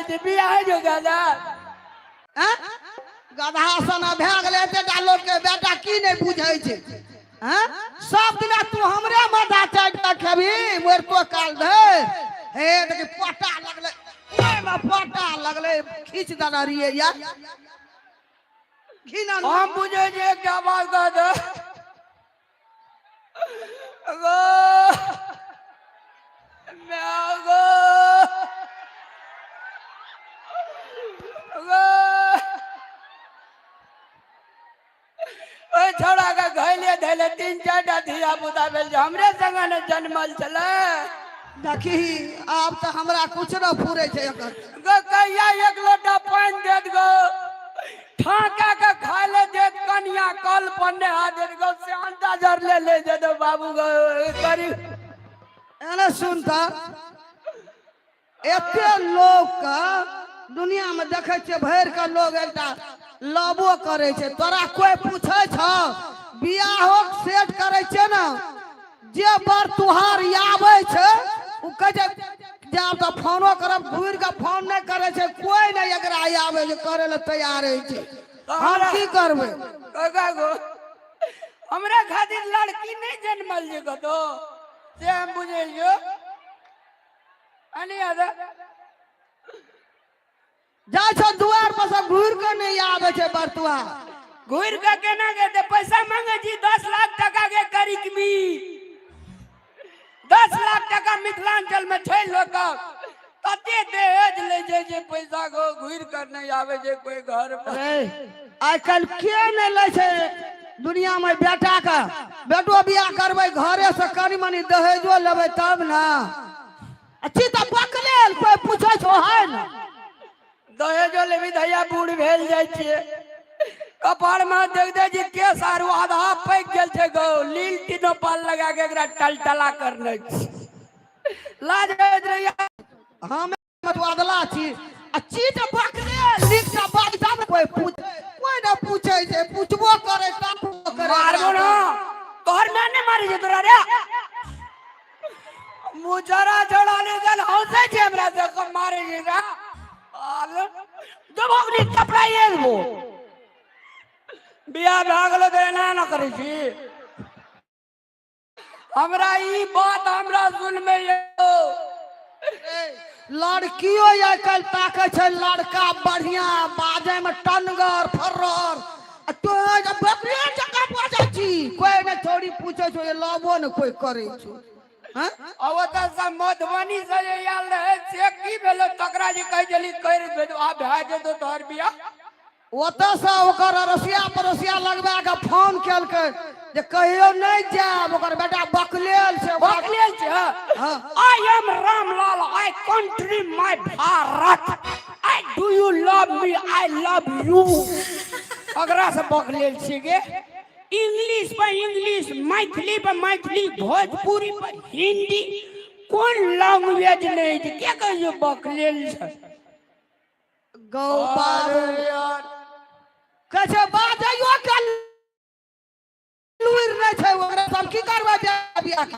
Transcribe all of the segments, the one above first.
छै बियाह जो गधा। हैं? गधा सन भए गेलै एतेटा लोकके बेटा की नहि बुझै छै हैं? सब दिना तू हमरे माथा चाटि कऽ खेबही मरितो काल धरि। हे देखी पटा लगलै, ओहिमे पटा लगलै, खींच देने रहियै यार। घिना। हम बुझै छियै एकटा बात कह दे गो my go गो। ओहि छौड़ा के घैले धैले तीन चारिटा धिया पुता भेल छै, हमरे संगे ने जन्मल छलै। देखी आब तऽ हमरा कुछ न फुरै छै एकर। गो कहिया एक लोटा पानि देत गो, ठाका के खाय ले देत, कनिया कल पर नहा देत गो, से अंडा जर ले ले जेतो बाबू गो करी। एने सुन तऽ एते लोग के दुनिया में देखे छियै भरि के लोग एकटा लबो करे छै, तोरा कोई पूछे छौ? बियाहो सेट करे छै ने, जे बर तुहार आबै छै ओ कहै छै जे आब तऽ फोनो करब, घुरि कऽ फोन नहि करै छै कोई, नहि एकरा आबै छै करै लए तैयार होइ छै, हम की करबै? काका गो, हमरा खातिर लड़की नहि जन्मल जे कतौ से हम बुझै छियौ। जाइ छौ दुआर पर से घुरि कऽ नहि आबै छै बरतुआ। घुरि कऽ केना के पैसा मांगे छी? 10 लाख टका के करीकमी, 10 लाख टका मिथिलांचल में छै लोक कते दहेज लै छै जे पैसा गो घुरि कऽ नहि आबै छै कोई घर पर। आइ काल्हि के नहि लै छै दुनिया में बेटा के? बेटो बियाह करबै घरे से कनि मनि दहेजो लेबै तब ने। अच्छी तऽ बकलेल कोई पूछै छौ है ने? दहेजो लेबी धैया बूढ़ भेल जाइ छियै, कपार में देख दे जी केस आरू आधा पैक गेल छै गो, लील तीनो पाल लगा के एकरा टलटला करने छै, लाज होइत रहैया। हम अदला छी आ चीज बकलेल नीक से बाज तब कोई पूछ, कोई न पूछै छै, पूछबो करे तब करे। मारबो ना तोहर मैं नहीं मारे छै तोरा रे मुजरा जड़ा ले जल हंसै छै हमरा से कम मारे छै रा आल देबो नी कपड़ा ये देबो। बियाह भए गेलो तऽ एना न करै छी। हमरा ई बात हमरा सुनमे यो। लड़कियो आइ काल्हि ताकै छै लड़का बढ़िया बाजै में टनगर फर्रर, आ तों जे बकरिया जकाँ बाजै छी, कोई ने छोड़ी पूछै छौ जे लबो ने कोई करै छौ। हँ? आ ओतऽ से मधुबनी से जे आयल रहै से की भेलै तकरा जे कहै छली करि देतो आ भए जेतो तोहर बियाह। ओतऽ से ओकर अड़ोसिया पड़ोसिया लगबा के फोन केलकै जे कहियो नहि जायब, ओकर बेटा बकलेल छै। बकलेल छै? हाँ। I am Ramlal, I country my Bharat, I do you love me, I love you. अगरा से बकलेल छी गे। इंग्लिश पर इंग्लिश, मैथिली पर मैथिली, भोजपुरी पर हिंदी, कोन लैंग्वेज नहीं छै? के कहियो बकलेल छै? गौ बाबू कहै छै बाजैयो के लुरि नहि छै ओकरा सब, की करबै बियाह के?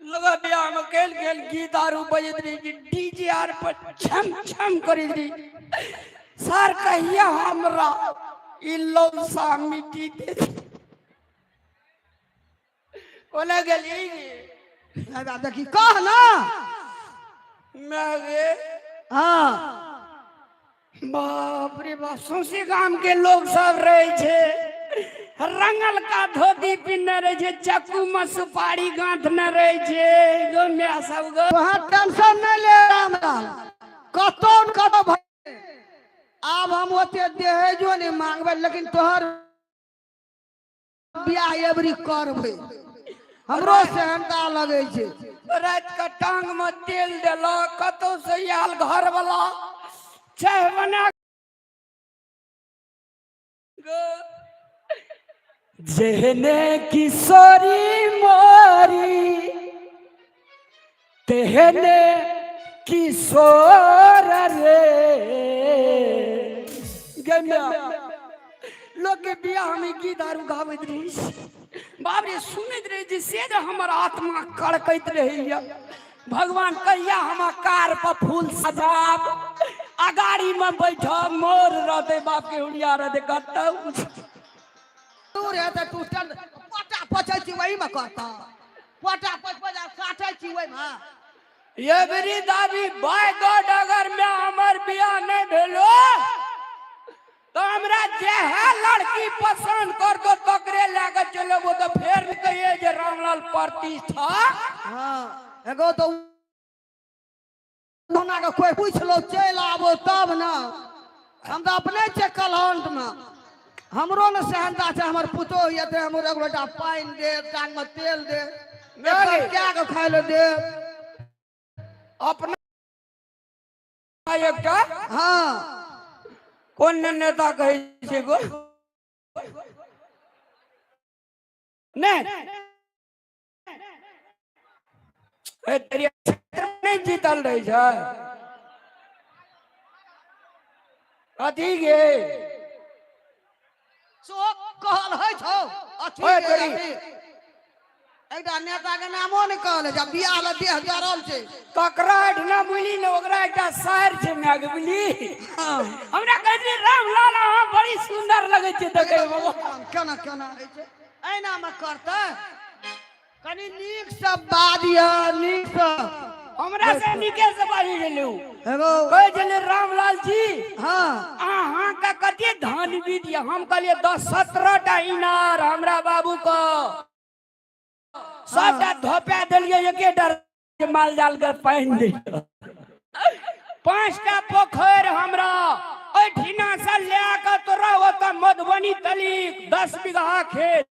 लगा बियाह में गेल गेल गीत आरू बजैत रही, डीजे आर पर छम छम करैत रही। सर कहिया हमरा ई लौसा मिट्टी दे कोना गेली? देखी कह ना। मैं गे। हाँ। बाप रे बाप, सौंसे गाम के लोग सब रहे छै, रंगल का धोती पिन्हने रहे छै, चक्कू में सुपारी गांथने रहे छै गो my सब गो। तोहाँ टेंशन नहीं ले रामलाल, कतौ न कतौ भाई आब हम ओते दहेजो नहीं मांगबै, लेकिन तोहर बियाह एबरी करबै, हमरो सेहनता लगै छै। राति के टांग में तेल देलक, कतौ से आयल घर वाला चाय बना जेहने किशोरी मोरी तेहने किशोर रे गे माय। लोक के बियाह में गीत आरू गाबैत रही, बाप रे सुनैत रही छी से जे हमर आत्मा कड़कैत रहैया। भगवान कहिया हमर कार पर फूल सजाब आ गाड़ी में बैठब मोर रहते बाप के हुड़िया रहते कतौ। दूर है तऽ तू चल पोटा पचै छी वही में कहता पोटा पच पच आ काटै छी ओहि में। एवरी दाबी बाय गॉड अगर में हमर बियाह नहीं भेलो तो हमरा जे है लड़की पसंद कर दो तकरे लए के चलेबो तो फेर कहिए जे रामलाल प्रतिष्ठा। हाँ एगो तो ओना के कोई पूछ लो चलि आबो तब ने। हम तऽ अपने छियै कलहंत में, हमरो ने सेहनता छै हमर पुतोह एतै हमरो एक लोटा पानि दे, टांग में तेल दे, नहि। क्या के खाय लए दे। अपना एकटा हाँ कोन ने नेता कहै छै गो नहि ए तेरी क्षेत्र नहि जीतल रहै छै अथी गे चोक कहल होइ छौ अथी ओए गे, तोरी। अथी। एकटा नेता के नामो नहि कहल छै बियाह लए देह जरल छै। तकरा एहिठिना बुझली ने ओकरा एकटा शहर छै माय के बुझली। हाँ। हमरा कहै छै रामलाल अहाँ बड़ी सुंदर लगै छै देखै मे। केना केना होइ छै एना मे करतै कनि नीक से बाजिय नीक से। हमरा से नीके से बाजि गेलू। एगो कहै छलै रामलाल जी हाँ अहाँके कते धान बीत यऽ? हम कहलियै 10-17 टा इनार हमरा बाबू के सबटा धोपा देलियै एकेटा माल जाल के पानि दै। 5टा पोखरि हमरा ओहिठिना से लए कऽ तोरा ओतऽ मधुबनी तलिक 10 बीघा खेत।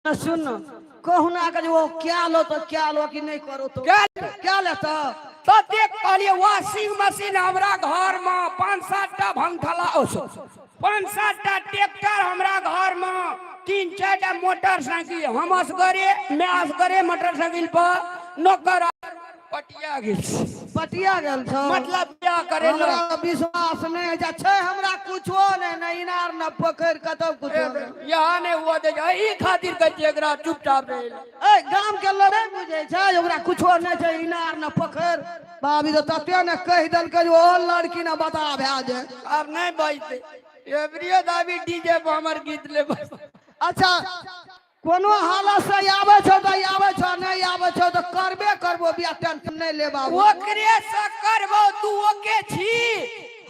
सुन कहुना के वो क्या लो तो क्या लो कि नहीं करो तो क्या क्या लेता ततेक कहलियै वॉशिंग मशीन हमरा घर में 5-7 टा भंगठला 5-7 टा ट्रैक्टर हमरा घर में 3-4 टा मोटरसाइकिल हम असगरे मैं असगरे मोटरसाइकिल पर नौकर पटिया गेल छी। पटिया गेल छौ। मतलब बियाह करे लो। हमरा विश्वास नहीं है छै हमरा कुछो नहीं न इनार न पोखरि कतौ कुछो नहीं। यहाँ नहीं हुआ दे ई खातिर कहै छियै एकरा चुपचाप रहे। ए गाम के लोग नहीं बुझै छै ओकरा कुछो नहीं छै इनार न पोखरि। बाबी तो तते ने कहि देलकै जे ओ लड़की न बता भए जाए। आब नहीं बजतै एवरियो दाबी डीजे पर हमर गीत लेबै। अच्छा कोनो हालत से आबै छौ तऽ आबै छौ नहीं आबै छौ तऽ करबे करबो बियाह टेंशन नहीं ले बाबू। ओकरे से करबो तू ओके छी।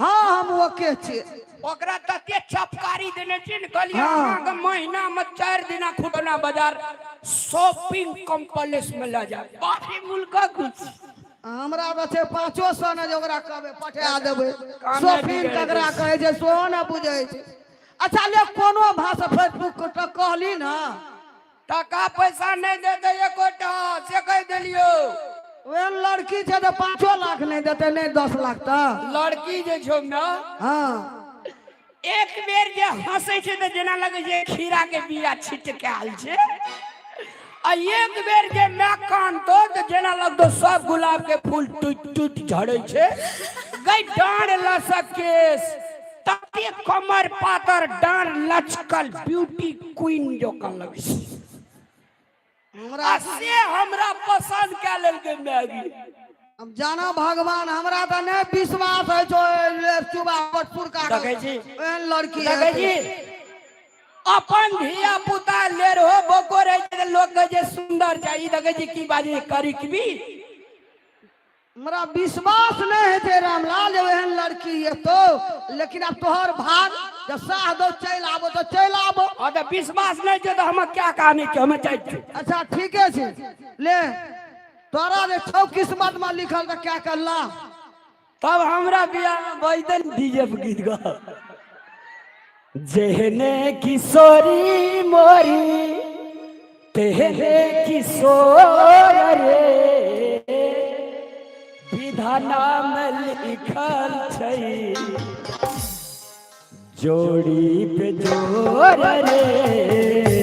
हाँ हम ओके छी। ओकरा तते चपकारी देने छी ने कहलियै हाँ। अहाँके महीना में 4 दिना खुटौना बाजार शॉपिंग कॉम्प्लेक्स में लऽ जायब बाकी मुल्कक कुछ। हमरा तऽ छै 500 ने जे ओकरा कहबै पठा देबै। कामे शॉपिंग बिगड़ि ककरा गेल। कहै छै सेहो ने बुझै छै। अच्छा ले कोनो भाषा फेसबुक के कहली ना टाका पैसा नहीं देते एकोटा से कहि देलियो। ओहन लड़की छै तऽ 5 लाख नहीं देते नहीं 10 लाख तऽ लड़की जे छौ ने हाँ एक बेर जे हंसै छै तऽ जेना लगै छै खीरा के बिया छिटकायल छै आ एक बेर जे my कानतो तऽ जेना लगतो सब गुलाब के फूल टूटि टूटि झड़ै छै। गई डाँड़ लसक केस तते कमर पातर डाँड़ लचकल ब्यूटी क्वीन जकाँ लगै छै। हमरा आ से हमरा पसंद कए लेलकै मैगी। अब जाना भगवान हमरा तऽ नहि विश्वास होइ छौ चुबा पुरका देखै छी? एहन लड़की देखै छी अपन धिया पुता ले रहो बोको रहे छै तऽ लोक कहै छै सुंदर छै ई देखै छी की बाजै करिकबी। हमरा विश्वास नहीं है छै रामलाल जब एहन लड़की एतो लेकिन अब तोहर भाग जब साह दो चलि आबो तो चलि आबो। आ तऽ विश्वास नहीं छै तऽ हम क्या कहानी छै हम जाइ छी। अच्छा ठीके छै ले तोरा जे छौ किस्मत में लिखल तऽ क्या करला। तब हमरा बियाह में बजतै ने डीजे पर गीत गा जेहने किशोरी मोरी तेहने किशोर रे विधाना में लिखल छै जोड़ी पे जोर रे।